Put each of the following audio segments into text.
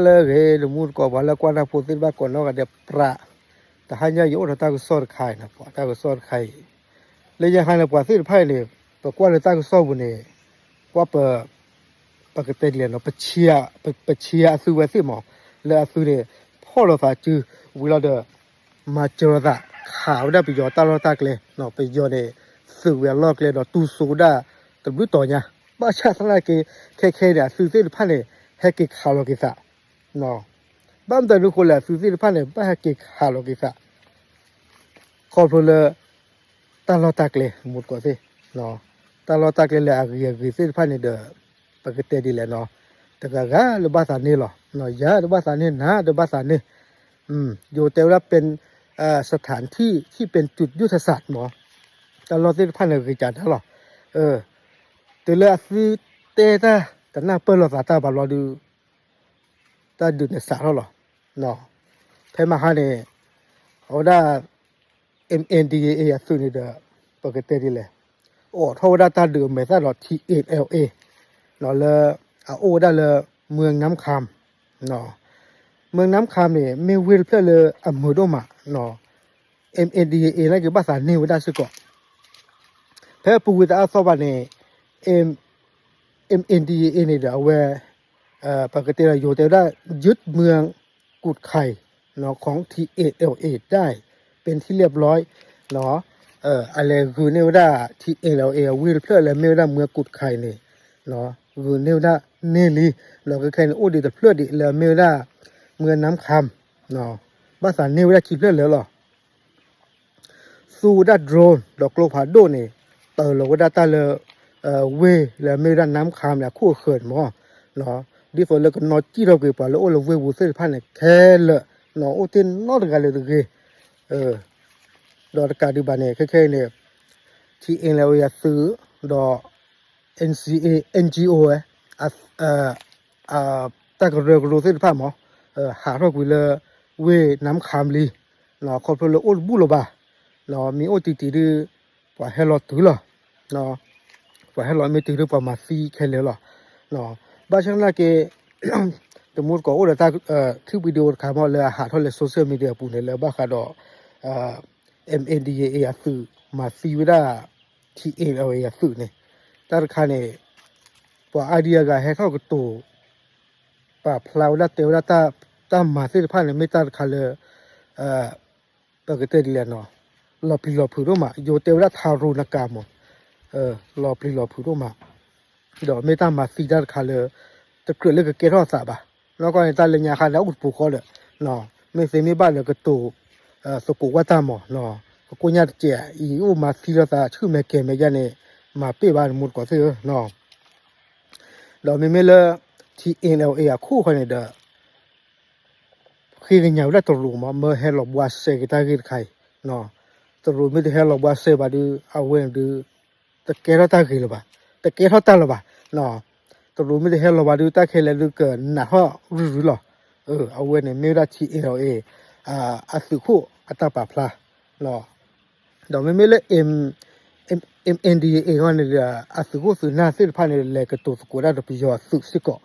လၢအဂ့ၤ တမူတကိး ပှၤလၢကွၢ်တၢ်ဖိသ့ၣ်တဖၣ်ကိးနီၢ်ဂၤဒဲးပြး, တဟါညါယအိၣ်ဒီးတၢ်ကစီၣ်တခါအံၤနီၤ, ပှၤတၢ်ကစီၣ်တခါအံၤ, လၢညါခါန့ၣ် ပှၤသ့ၣ်တဖၣ်အံၤန့ၣ် ပကွၢ်လၢတၢ်ကစီၣ်ပူၤန့ၣ် ကွၢ်ပ ပကတဲဒ်လဲၣ်နီၤ, ပဆံးအသုဝဲသ့ၣ်မး, လၢအသုန့ၣ် ဖီၣ်လိာ်သးစုဝံၤလီၤဒီး မၤစၢၤလိာ်သး ခးဝဲဒၣ်ပယီၤတၢ်လီၢ်တၢ်ကျဲ, ပယီၤန့ၣ် သုးဝဲအလီၢ်ကျဲဒီးတူၢ်စိဝဲဒၣ်တဘျုးတီၤညါ, ဘၣ်ဆၣ်သနာ်က့ ခဲခဲအံၤန့ၣ် အသုးသ့ၣ်တဖၣ်န့ၣ် ဟဲက့ၤခးလီၤက့ၤသး, ဘၣ်မတၤဒုးအဃိလဲၣ် အသုးသ့ၣ်တဖၣ်န့ၣ် ဘၣ်ဟဲက့ၤခးလီၤက့ၤသး ခီဖျိလၢ တၢ်လီၢ်တၢ်ကျဲ မူတကိးသ့ၣ်, တၢ်လီၢ်တၢ်ကျဲလၢအဂ့ၤအဂ့ၤသ့ၣ်တဖၣ်န့ၣ်ဒီး ပကတဲဒ်လဲၣ်နီၤ, တဂၤဂၤလၢဘၣ်သးန့ၢ်လီၤ, ယၤတဘၣ်သးန့ၢ် နၤတဘၣ်သးန့ၢ်, ယိၤတဲဝဲဒၣ် ပ สถานที่ที่เป็นจุดยุทธศาสตร์ မး, တၢ်လီၢ်သ့ၣ်တဖၣ်န့ၣ်ဂ့ၤကၢ်ဒၣ်လီၤ, တုၤလၢအသုတဲတၢ်တနၢ်ပၢၢ်လိာ်သးတၢ်ဘၣ်ဘျီဒုး တၢ်ဒုးန့ၣ်စးထီၣ်လီၤ, ဖဲမဟါန့ၣ် အဝဲဒၣ် เอ็มเอ็นดีเอเอ အသုးန့ၣ်ဒီး ပကတဲဒ်လဲၣ်, အိးထီၣ်ဝဲဒၣ်တၢ်ဒုးအမဲာ်သၣ်ဒီး ထံၣ်အဲၣ်လ်အ့ၣ် လၢအအိၣ်ဝဲဒၣ်လၢ เมืองน้ำคำ, เมืองน้ำคำန့ၣ် မ့ၢ်ဝ့ၢ်တဖျၢၣ်လၢအမုာ်ဒိၣ်မး, MNDAA နာ်က့ဘၣ်သးန့ၢ်ဝဲဒၣ်စ့ၢ်ကီး, ဖဲအပူၤကွံာ်တအါသီဘၣ်န့ၣ် MNDAA န့ၣ်ဒီးအဝဲ ပကတဲဒီးယိၤတဲဝဲဒၣ် ยึดเมืองกุดไข่ ของ ทีเอ็นแอลเอ ได้เป็นที่เรียบร้อย အလဲၤဂုာ်န့ၢ်ဝဲဒၣ် ทีเอ็นแอลเอ အဝ့ၢ်တဖျၢၣ်လၢမ့ၢ်ဝဲဒၣ် เมืองกุดไข่ န့ၣ် ဂုာ်န့ၢ်ဝဲဒၣ်န့ၢ်လံ, ဒီးခဲခဲန့ၣ် အိၣ်ဒံးတဖျၢၣ်ဒံးလၢမ့ၢ်ဝဲဒၣ် เมืองน้ำคำ ဘၣ်သးန့ၢ်ဝဲဒၣ်ခံဖျၢၣ်လၢာ်လီၤ. သူဝဲဒၣ် drone ဒီးကျိဖးဒိၣ်န့ၣ် တၢၤလီၤဝဲဒၣ်တၢ်လၢ ဝ့ၢ်လၢမ့ၢ်ဝဲဒၣ် น้ำคำ န့ၣ် အခိၣ်အဃၢၤန့ၣ်မး, ဒ်သိးလၢကနီၣ်စံၣ်ထီၣ်ကွံာ်ပှၤလၢအိၣ်လၢဝ့ၢ်ပူၤသ့ၣ်တဖၣ်န့ၣ် ခဲလၢာ် အိၣ်တ့ၢ်နီတဂၤလၢၤတဂ့ၤ, ဒီးတကးဒံးဘၣ်န့ၣ် ခဲခဲအံၤန့ၣ် ထံၣ်အဲၣ်လၢအသုး ဒီး NCA NGO ဝဲ တၢ်ကရၢကရိသ့ၣ်တဖၣ်မး ဟးထီၣ်ကွံာ်လၢ ဝ့ၢ် น้ำคำ လံ, ခီဖျိလၢအိၣ်တဘူၣ်လၢၤဘၣ်, မ့ၢ်အိၣ်တံၢ်တံၢ်ဒုး ပှၤဟဲလီၤတုၤလီၤ, ပှၤဟဲလီၤမ့ၢ်တုၤဒုး ပှၤမၤသံခဲလၢာ်လီၤ. ဘၣ်ဆၣ်သနာ်က့ တမူတကိးအိၣ်ဒီးတၢ် clip video တခါမး လၢအဟးထီၣ်လၢ social media အပူၤန့ၣ် လၢဘၣ်ဃးဒီး MNDAA အသုးမၤသံဝဲဒၣ် ထံၣ်အဲၣ်လၢအသုးန့ၣ်, တၢ်တခါန့ၣ် ပှၤအါဒံအါဂၤဟဲထီၣ်ကတိၤ ပာ်ဖျါဝဲဒၣ်တဲဝဲဒၣ် တၢ်မၤသ့ၣ်တဖၣ်န့ၣ် မ့ၢ်တၢ်တခါလၢ ပကတဲဒ်လဲၣ်နီၤ, လီၤပျံၤလီၤဖုးဒိၣ်မး, ယိၤတဲဝဲဒၣ် ทารุณกรรม မး, လီၤပျံၤလီၤဖုးဒိၣ်မး, ဒီးမ့ၢ်တၢ်မၤသံတၢ်တခါလၢ တကြၢးလၢကကဲထီၣ်အသးဘၣ်. နီၢ်ကီၢ်န့ၣ် တၢ်လၢညါခါန့ၣ် အိၣ်တပူၤဃီဒီး မ့ၢ်သ့မ့ၢ်ဘၣ်ဒီးကတိၤ သကိးကွၢ်တၢ်မး, ကကိညၢ်တစဲး အံၤအိၣ်မၤသံလိာ်သး ဆူၣ်မဲာ်ကဲၤမဲာ်ယါန့ၣ် မၤပ့ၢ်ဘၣ်တမူတကိးသ့ၣ်ဧၢ, ဒီးမ့မ့ၢ်လၢ ထံၣ်အဲၣ်လၢအသုးအခိၣ်ဃီန့ၣ်ဒီး ဃ့ကညးဝဲဒၣ်တရူးမး မၢဟဲလီၤဘှါစဲက့ၤတၢ်ဂ့ၢ်တခါအံၤ, တရူးမ့ၢ်တဟဲလီၤဘှါစဲဘၣ်ဒုး အဝဲန့ၣ်ဒုး တကဲထီၣ်တၢ်ဂ့ၤလၢၤဘၣ်, တကဲထီၣ်တၢ်လၢၤဘၣ်, တရူးမ့ၢ်တဟဲလီၤဘၣ်ဒုး တၢ်ခဲလၢာ်ဒုးကနးထီၣ်ရုၢ်ရုၢ်လီၤ. အဝဲန့ၣ်မ့ၢ်ဝဲဒၣ် ထံၣ်အဲၣ်လၢအသုးအခိၣ်အတၢ်ပာ်ဖျါ ဒီးမ့မ့ၢ်လၢ MNDAA အဂီၢ်န့ၣ်ဒီး အသုးခိၣ်သုးနၢ်သ့ၣ်တဖၣ်န့ၣ် လဲၤကတိၤသကိးဒၣ်ဒီးပယီၤအသုးစ့ၢ်ကီး,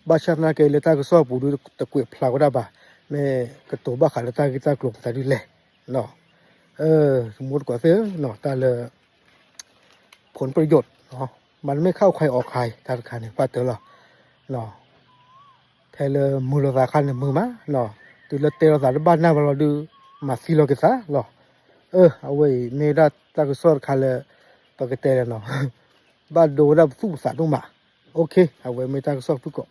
ဘၣ်ဆၣ်သနာ်က့လၢတၢ်ကစီၣ်အပူၤဒုးတကွဲးဖျါဝဲဒၣ်ဘၣ်, မ့ၢ်ကတိၤဘၣ်ဃးလၢတၢ်ဂ့ၢ်တၢ်ကျိၤမတၤဒ်လဲၣ်, တမူတကိးသ့ၣ်ဧၢ, တၢ်လၢ ผลประโยชน์ မ့တမ့ၢ်ခၣ်အိၣ်ခွဲးအီၣ်ခွဲး တၢ်တခါန့ၣ် ပာ်တၢၢ်လီၤ ဖဲလၢမုာ်လိာ်သးအခါန့ၣ်မုာ်မး, တုၤလၢတဲလိာ်သးတဘၣ်နၢ်ဘၣ်လီၤဒုး မၤသံလီၤက့ၤသးလီၤ. အဝဲအံၤမ့ၢ်ဝဲဒၣ်တၢ်ကစီၣ်တခါလၢ ပကတဲလဲၣ်နီၤ, ဘၣ်ဒိဝဲဒၣ်ပသူၣ်ပသးဒိၣ်မး. အဝဲမ့ၢ်တၢ်ကစီၣ်ဖုၣ်ကိာ်